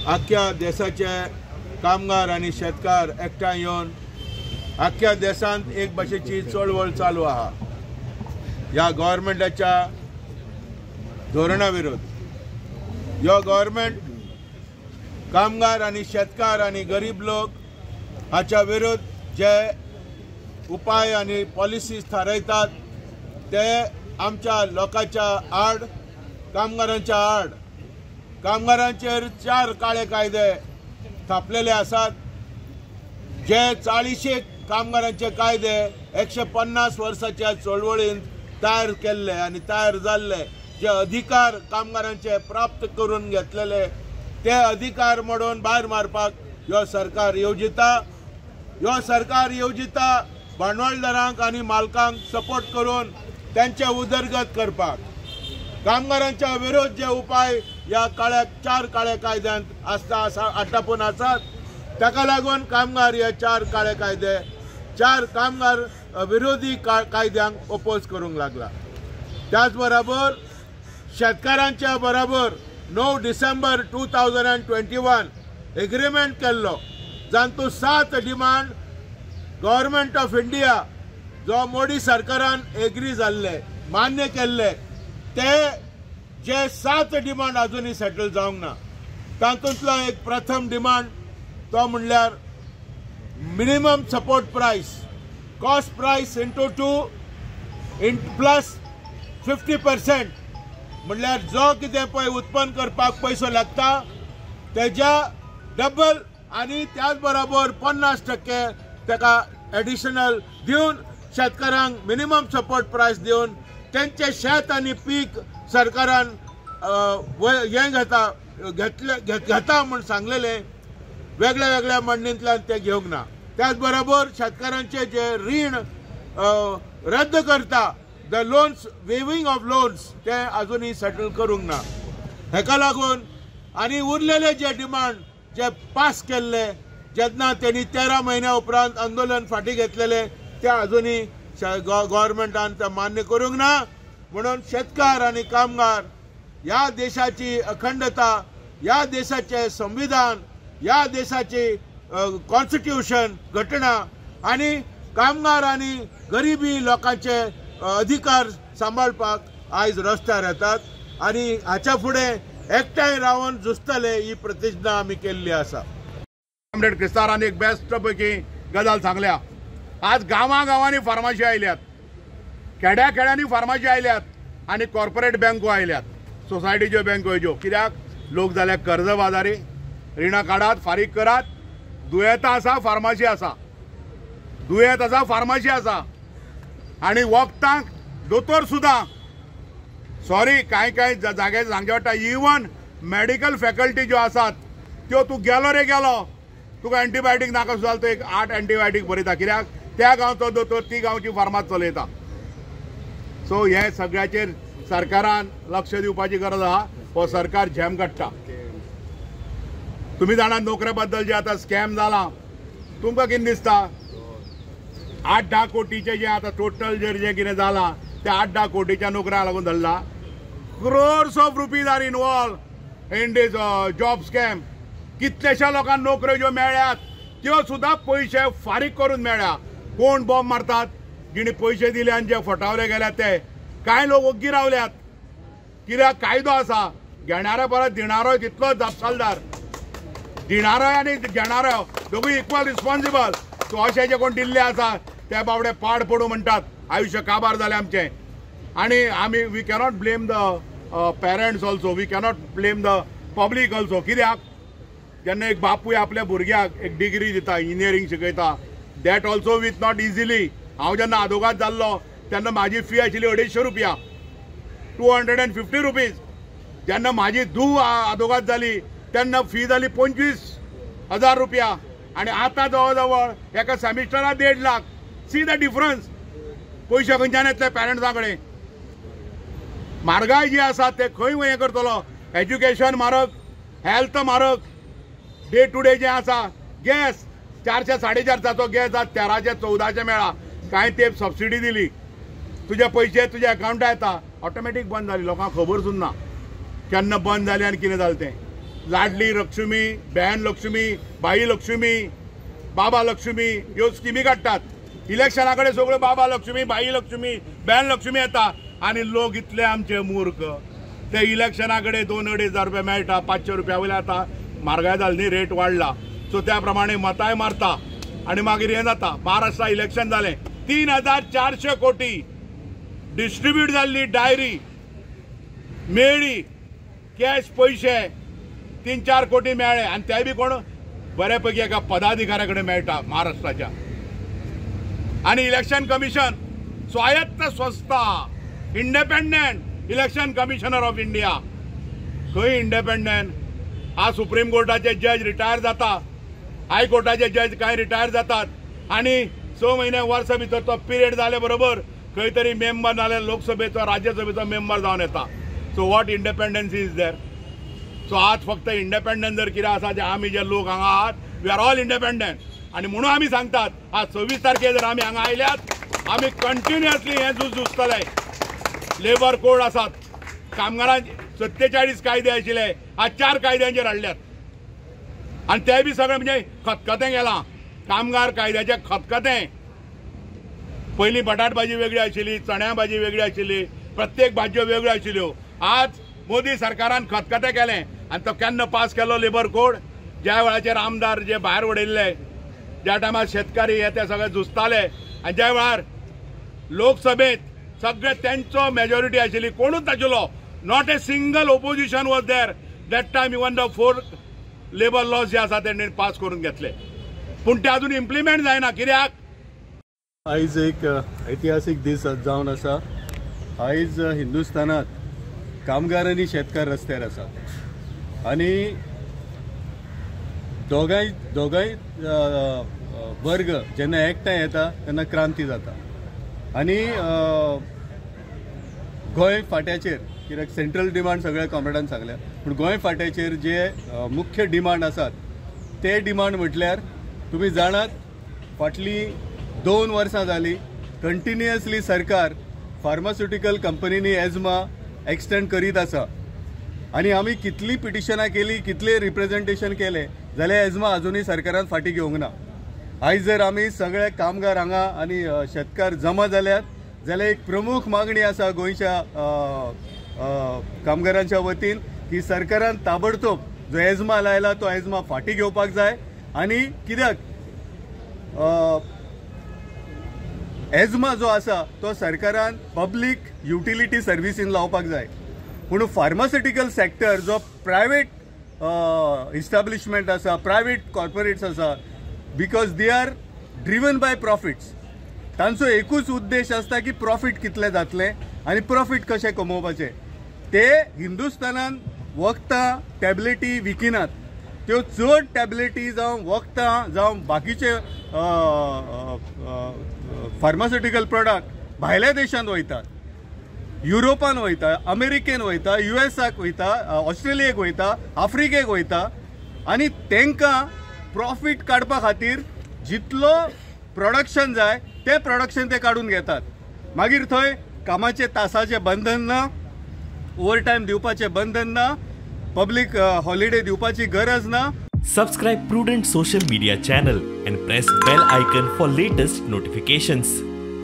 आख्या देशाचे कामगार आनी शेतकार एकठांय येवन आख्या देशांत एक भाशेची चळवळ चालू आहा ह्या गव्हर्मेंटाच्या धोरणा विरोध। ह्यो गव्हर्मेंट कामगार आनी शेतकार आनी गरीब लोक हाच्या विरुद्ध जे उपाय आनी पॉलिसीज थारायतात ते आमच्या लोकांच्या आड, कामगारांच्या आड। कामगारांचेर 4 काळे कायदे थापलेले आसात, जे 40 कामगारांचे कायदे 150 वर्साच्या चळवळींत तयार केल्ले आनी तयार जाल्ले, जे अधिकार कामगारांचे प्राप्त करून घेतलेले ते अधिकार मोडून भायर मारपाक ह्यो सरकार येवजिता। ह्यो सरकार येवजिता भांडवलदारांक आनी मालकांक सपोर्ट करून त्यांचे उदरगत करपाक। कामगारांच्या विरोध जे उपाय ह्या काळ्या 4 काळे कायद्यांत आसता आसा आटापून आसात, ताका लागून कामगार हे 4 काळे कायदे, 4 कामगार विरोधी कायद्यांक ओपोज करूंक लागला। त्याच बरोबर शेतकारांच्या बरोबर 9 डिसेंबर 2021 एग्रीमेंट केल्लो, जांतू 7 डिमांड गव्हर्मेंट ऑफ इंडिया जो मोदी सरकारान एग्री जाल्ले, मान्य केल्ले, ते जे 7 डिमांड अजूनय सेटल जावंक ना। तातूंतलो एक प्रथम डिमांड तो म्हणल्यार minimum support price, cost price into 2 in plus 50%, म्हणल्यार जो कितें पळय उत्पन्न करपाक पयसो लागता तेज्या डबल आनी त्याच बरोबर 50% ताका एडिशनल दिवन शेतकारांक मिनिमम सपोर्ट प्रायस दिवन तेंचे शेत आनी पीक सरकारान हें घेता घेतले घेता म्हूण सांगलेलें वेगळ्या वेगळ्या मांडणींतल्यान ते घेवंक ना। त्याच बरोबर शेतकारांचे जे रीण रद्द करता, the loans, waiving of loans, ते अजूनय सेटल करूंक ना। हेका लागून आनी उरलेले जे डिमांड जे पास केल्ले जेन्ना तेणी 13 म्हयन्या उपरांत आंदोलन फाटीं घेतलेले ते अजूनय गव्हर्मेंटान ते मान्य करूंक ना। म्हणून शेतकार आनी कामगार ह्या देशाची अखंडता, ह्या देशाचें संविधान, ह्या देशाची कॉन्स्टिट्युशन, घटना आनी कामगार आनी गरिबी लोकांचे अधिकार सांबाळपाक आयज रस्त्यार येतात आनी हाच्या फुडें एकठांय रावन झुजतले ही प्रतिज्ञा आमी केल्ली आसा। कॉम्रेड क्रिस्तारान एक बेस्ट पैकी गजाल सांगल्या। आज गांवां गांवांनी फार्माशी आयल्यात, खेड्या खेड्यांनी फार्माशी आयल्यात आनी कॉर्पोरेट बँको आयल्यात, सोसायटीच्यो बँको ज्यो। कित्याक लोक जाल्या कर्ज बाजारी, रिणां काडात, फारीक करात। दुयेंतां आसा, फार्माशी आसा, दुयेंत आसा, फार्माशी आसा आनी वखदांक दोतोर सुद्दां, सॉरी कांय कांय जाग्यार सांगचें पडटा, इवन मेडिकल फॅकल्टी ज्यो आसात त्यो तूं गेलो रे गेलो तुका एंटीबायोटीक नाका सुद्दां तो एक 8 एंटीबायोटीक बरयता, कित्याक त्या गांवचो दोतोर ती गांवची फार्मास चलयता। सो हें सगळ्याचेर सरकारान लक्ष दिवपाची गरज आहा। हो सरकार झेम काडटा। तुमी जाणा नोकऱ्या बद्दल जे आतां स्कॅम जाला, तुमकां कितें दिसता? 8-10 कोटीचें जें आतां टोटल जें कितें जालां तें 8-10 कोटीच्या नोकऱ्यांक लागून धरला। Crores of rupees are involve in this job scam. कितल्याश्या लोकांक नोकऱ्यो ज्यो मेळ्ळ्यात त्यो सुद्दां पयशे फारीक करून मेळ्ळ्या। कोण बॉम्ब मारतात, जिणी पयशे दिले आनी जे फटावले गेल्यात ते कांय लोक ओग्गी रावल्यात, कित्याक कायदो आसा, घेणाऱ्या परत दिणारोय तितलोच जापसालदार, दिणारोय आनी घेणारो दोगूय इक्वल रिस्पॉन्सिबल। सो अशें जे कोण दिल्ले आसा ते बावडे पाड पडूं म्हणटात, आयुश्य काबार जालें आमचें। आनी आमी we cannot blame the parents also, we cannot blame the public also. कित्याक जेन्ना एक बापूय आपल्या भुरग्याक एक डिग्री दिता, इंजिनियरींग शिकयता, that also with not easily. हांव जेन्ना आदोगाद जाल्लो तेन्ना म्हाजी फी आशिल्ली 250 रुपया, 250 रुपीज। जेन्ना म्हाजी धूव आदोगाद जाली तेन्ना फी जाली 25,000 रुपया आनी आतां जवळ जवळ एका सेमिस्टराक 1.5 लाख। See the difference. पयशे खंयच्यान येतले पेरंट्सां कडेन? म्हारगाय जी आसा ते खंय हें करतलो? एज्युकेशन म्हारग, हेल्थ म्हारग, डे टू डे जें आसा गॅस 400 450चो गॅस आज 1300 1400 मेळ्ळा। कांय तेंप सबसिडी दिली, तुजे पयशे तुज्या अकावंटार येता, ऑटोमॅटीक बंद जाली, लोकांक खबर सुद्दां ना केन्ना बंद जाली आनी कितें जालें तें। लाडली लक्ष्मी, बेन लक्ष्मी, बाई लक्ष्मी, बाबा लक्ष्मी ह्यो स्किमी काडटात. इलेक्शना कडेन सगळ्यो बाबा लक्ष्मी, बाई लक्ष्मी, बेन लक्ष्मी येता आनी लोक इतले आमचे मूर्ख, ते इलेक्शना कडेन 2-2.5 हजार रुपया मेळटा, 500 रुपया वयले आतां म्हारगाय जाली न्ही, रेट वाडला, सो त्या प्रमाणे मतांय मारता आनी मागीर हें जाता. महाराष्ट्रा इलेक्शन जालें, 3,400 कोटी डिस्ट्रिब्यूट जाल्ली डायरी मेळ्ळी, कॅश पयशे 3-4 कोटी मेळ्ळे आनी ते बी कोण बऱ्यापैकी एका पदाधिकाऱ्या कडेन मेळटा महाराष्ट्राच्या. आनी इलेक्शन कमिशन स्वायत्त संस्था, independent election commissioner of India, खंय इंडिपेंडंट? आज सुप्रीम कोर्टाचे जज रिटायर जाता, हायकोर्टाचे जज कांय रिटायर जातात आनी 6 म्हयने वर्सा भितर तो पिरियड जाले बरोबर खंय तरी मेंबर नाल्यार लोकसभेचो राज्यसभेचो मेंबर जावन येता. So what independence is there? So आज फक्त इंडिपेंडन्स जर कितें आसा, जे आमी जे लोक हांगा आहात, we are all independent. आनी म्हणून आमी सांगतात आज 26 तारखेर जर आमी हांगा आयल्यात, आमी कंटिन्युअसली हें झूज झुजतले. लेबर कोड आसात, कामगारांक 47 कायदे आशिल्ले, आज 4 कायद्यांचेर हाडल्यात आनी ते बी सगळें म्हणजे खतखतें गेलां. कामगार कायद्याचें खतखतें. पयलीं बटाट भाजी वेगळी आशिल्ली, चण्या भाजी वेगळी आशिल्ली, प्रत्येक भाजयो वेगळ्यो आशिल्ल्यो. आज मोदी सरकारान खतखतें केलें आनी तो केन्ना पास केलो लेबर कोड, ज्या वेळाचेर आमदार जे भायर उडयल्ले, ज्या टायमार शेतकारी हे ते सगळे झुजताले आनी ज्या वेळार लोकसभेत सगळे तेंचो मेजॉरिटी आशिल्ली, कोणूच नाशिल्लो, not a single opposition was there that time. Even the 4 labour laws जे आसा तेंणी पास करून घेतले, पूण ते अजून इम्प्लिमेंट जायना. कित्याक? आयज एक ऐतिहासीक दीस जावन आसा. आयज हिंदुस्थानात कामगार आनी शेतकार रस्त्यार आसात आनी दोगांय वर्ग जेन्ना एकठांय येता तेन्ना क्रांती जाता. आनी गोंय फांट्याचेर, कित्याक सेंट्रल डिमांड सगळ्या कॉम्रेडान सांगल्या, पूण गोंय फांट्याचेर जे मुख्य डिमांड आसात ते डिमांड म्हटल्यार तुमी जाणात फाटलीं 2 वर्सां जालीं कंटिन्युअसली सरकार फार्मास्युटिकल कंपनींनी एजमा एक्सटेंड करीत आसा आनी आमी कितलीं पिटिशनां केली, कितले रिप्रेजेंटेशन केलें जाल्यार एजमा अजुनूय सरकारान फाटीं घेवंक ना. आयज जर आमी सगळे कामगार हांगा आनी शेतकार जमा जाल्यात जाल्यार एक प्रमुख मागणी आसा गोंयच्या कामगारांच्या वतीन की सरकारान ताबडतोब जो एजमा लायला तो एजमा फाटीं घेवपाक जाय. आनी कित्याक एजमा जो आसा तो सरकारान पब्लीक युटिलिटी सर्विसीन लावपाक जाय, पूण फार्मास्युटिकल सेक्टर जो प्रायवेट इस्टाब्लिशमेंट आसा, प्रायवेट कॉर्पोरेट्स आसा, because they are driven by profits, तांचो एकूच उद्देश आसता की प्रॉफीट कितले जातले आनी प्रॉफीट कशें कमोवपाचें. ते हिंदुस्थानान वखदां टॅबलेटी विकिनात, त्यो चड टॅबलेटी जावं वखदां जावं बाकीचे फार्मास्युटिकल प्रोडक्ट भायल्या देशांत वयतात, युरोपान वयता, अमेरिकेन वयता, युएसाक वयता, ऑस्ट्रेलियेक वयता, आफ्रिकेक वयता आनी तांकां प्रॉफीट काडपा खातीर जितलो प्रोडक्शन जाय तें प्रोडक्शन ते काडून घेतात. मागीर थंय कामाचे तासाचें बंधन ना, ओवर टायम दिवपाचें बंधन ना, पब्लीक हॉलिडे दिवपाची गरज ना. Subscribe Prudent social media channel and press bell icon for latest notifications.